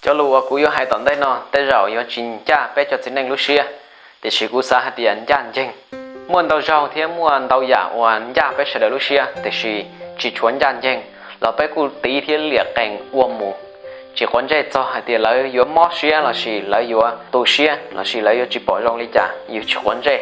Cov lus uas kuv yuav hais tom ntej no tej zaum yuav tsis ncaj peb cov txiv neej lub siab, tiam sis kuv xav hais tias ncaj ncees. Muaj ntau zaug thiab muaj ntau yam uas ncaj peb sawv daws lub siab, tiam sis tsis tshuav ncaj ncees los peb kuj tiv thiab liam qees ua mus, tsis quav ntsej txog hais tias lawv yuav mob siab lossis lawv yuav tu siab lossis lawv yuav tsis pom zoo li cas, yus tsis quav ntsej.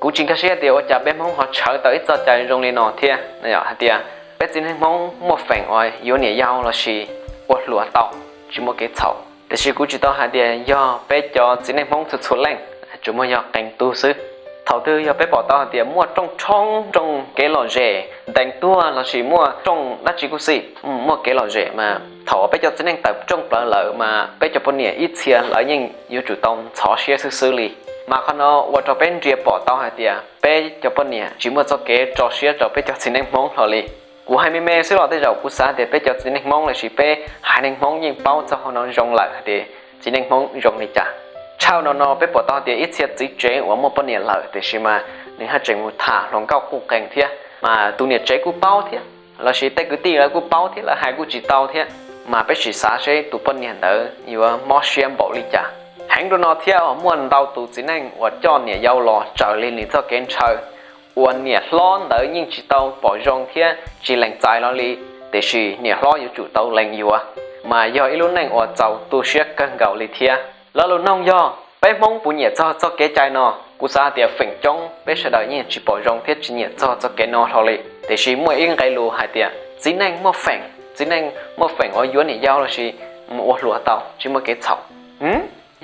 Kuv tsis nkag siab tias ua cas peb Hmoob ho tshawv tau ib txoj cai zoo li no thiab, hais tias peb txiv neej Hmoob muaj feem uas yuav niam yau lossis ua hluas tau, tsis muaj kev txhaum. Tiam sis kuv tsis tau hais tias yog peb cov txiv neej Hmoob txhua txhua leej, tsuas muaj yog qee tug xwb. Thaum twg yog peb pom tau hais tias muaj rooj tshoob rooj kev lom zem, ntees tuag lossis muaj rooj dab tsi kuj xij, muaj kev lom zem mas thaum peb cov txiv neej tawm rooj plaws lawm mas peb cov poj niam ib txhia lawv yeej yuav tsum tau ntxhov siab xwb xwb li. Mas qhov no ua rau peb ntsia pom tau hais tias peb cov poj niam tsis muaj txoj kev tso siab rau peb cov txiv neej Hmoob hlo li. Kuv hais me me xwb los tej zaum kuv xav tias peb cov txiv neej Hmoob lossis peb haiv neeg Hmoob yeej paub txog hauv no zoo lawm hais tias txiv neej Hmoob zoo li cas. Tshaj no no peb pom tau tias ib txhia txiv tsev uas muaj poj niam lawm tiam sis mas nws haj tseem mus tham hluas nkauj quj qees thiab, mas tus niam tsev kuj paub thiab, lossis tej kwv tij lawv kuj paub thiab lawv hais kuj tsis tau thiab, mas peb sim xav seb tus poj niam ntawd yuav mob siab npaum li cas. Heev rau no thiab muaj ntau tus txiv neej uas coj niam yau los raws li nws txoj kev ntshaw, uas niam hlob ntawd yeej tsis tau pom zoo thiab tsis lees txais los li, tiam sis niam hlob yuav tsum tau lees yuav, mas yog ib lub neej uas txaus tu siab kawg nkaus li thiab. Lo lus noog yog peb Hmoob puas nyiam txog txoj kev cai no? Kuv xav tias feem coob peb sawv daws yeej tsis pom zoo thiab tsis nyiam txog txoj kev no hlo li. Tiam sis muaj ib nqe lus hais tias txiv neej muaj feem, txiv neej muaj feem uas yuav niam yau lossis mus ua hluas tau tsis muaj kev txhaum.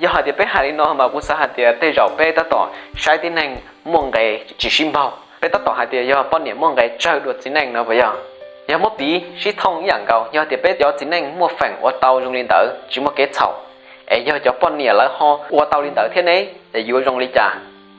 Yog hais tias peb hais li no mas kuv xav hais tias tej zaum peb tab tom saib tib neeg muaj nqe tsis sib npaug, peb tab tom hais tias yog poj niam muaj nqe tsawg dua txiv neej no puas yog? Yog muab piv sib thooj ib yam nkaus, yog tias peb cov txiv neej muaj feem ua tau zoo li ntawd tsis muaj kev txhaum, es yog cov poj niam lawv ho ua tau li ntawd thiab ne, es yuav zoo li cas?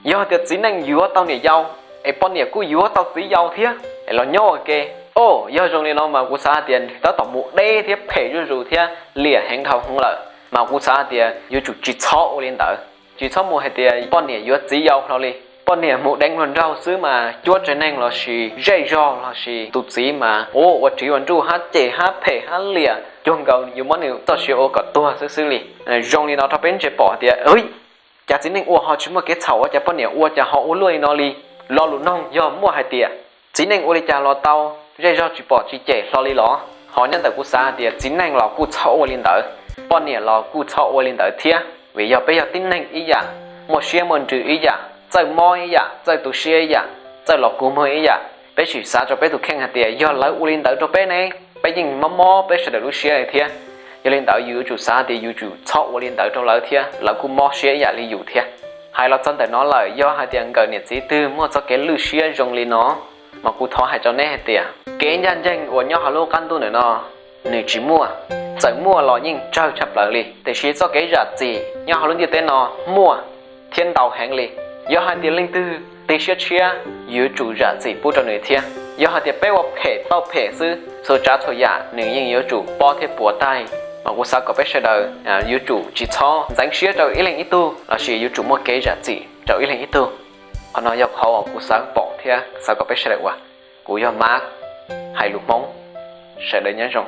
Yog tias txiv neej yuav tau niam yau, es poj niam kuj yuav tau txiv yau thiab, es los nyob ua ke, o, yog zoo li no mas kuv xav hais tias nws tab tom mus deb thiab phem zuj zus thiab liam heev dhau hwv lawm, mas kuv xav hais tias yuav tsum tsis txhob ua li ntawd. Tsis txhob mus hais tias poj niam yuav txiv yau hlo li. Poj niam mus deev hluas nraug xwb mas cuab tsev neeg lossis zej zog lossis tus txiv mas ua tsiv ua nruj hab cem hab phem hab liam cuag nkaus yuav muab nws txoj sia ua kom tuag xwb xwb li. Zoo li no rau peb ntsia pom tias cas txiv neej ua ho tsis muaj kev txhaum, ua cas poj niam ua cas ho ua luaj li no li. Lo lus noog yog muaj hais tias txiv neej ua li cas los tau, zej zog tsis pom tsis cem hlo li los? Ho nyob ntawm kuv xav hais tias txiv neej los kuj txhob ua li ntawd, poj niam los kuj txhob ua li ntawd thiab, vim yog peb yog tib neeg ib yam, muaj siab muaj ntsws ib yam, txawj mob ib yam, txawj tu siab ib yam, txawj los kua muag ib yam. Peb sim xav rau peb tus kheej hais tias yog lawv ua li ntawd rau peb ne, peb yeej mob mob peb sawv daws lub siab li thiab. Yog li ntawd yus yuav tsum xav tias yus tsum txhob ua li ntawd rau lawv thiab, lawv kuj mob siab ib yam li yus thiab. Hais los txog ntawm no lawm, yog hais tias nkawm niam txiv twg muaj txoj kev lwj siab zoo li no, mas kuv thov hais rau neb hais tias kev ncaj ncees uas nyob hauv lub qab ntuj ntawm no nws tsis muaj, txawm muaj los yeej tsawg tshaj plaws li, tiam sis txoj kev zam txim nyob hauv lub ntiaj teb no muaj thiab ntau heev li. Yog hais tias leej twg tig siab tshiab, yuav tsum zam txim pub rau nws thiab. Yog hais tias peb ua phem tau phem xwb, txhua tsav txhua yam nws yeej yuav tsum pob thiab puas tag. Mas kuv xav kom peb sawv daws yuav tsum tsis txhob ntxeev siab rau ib leeg ib tug lossis yuav tsum muaj kev zam txim rau ib leeg ib tug. Qhov no yog qhov uas kuv xav pom thiab xav kom peb sawv daws ua. Kuv yog Mab, hais lus Hmoob, sawv daws nyob zoo.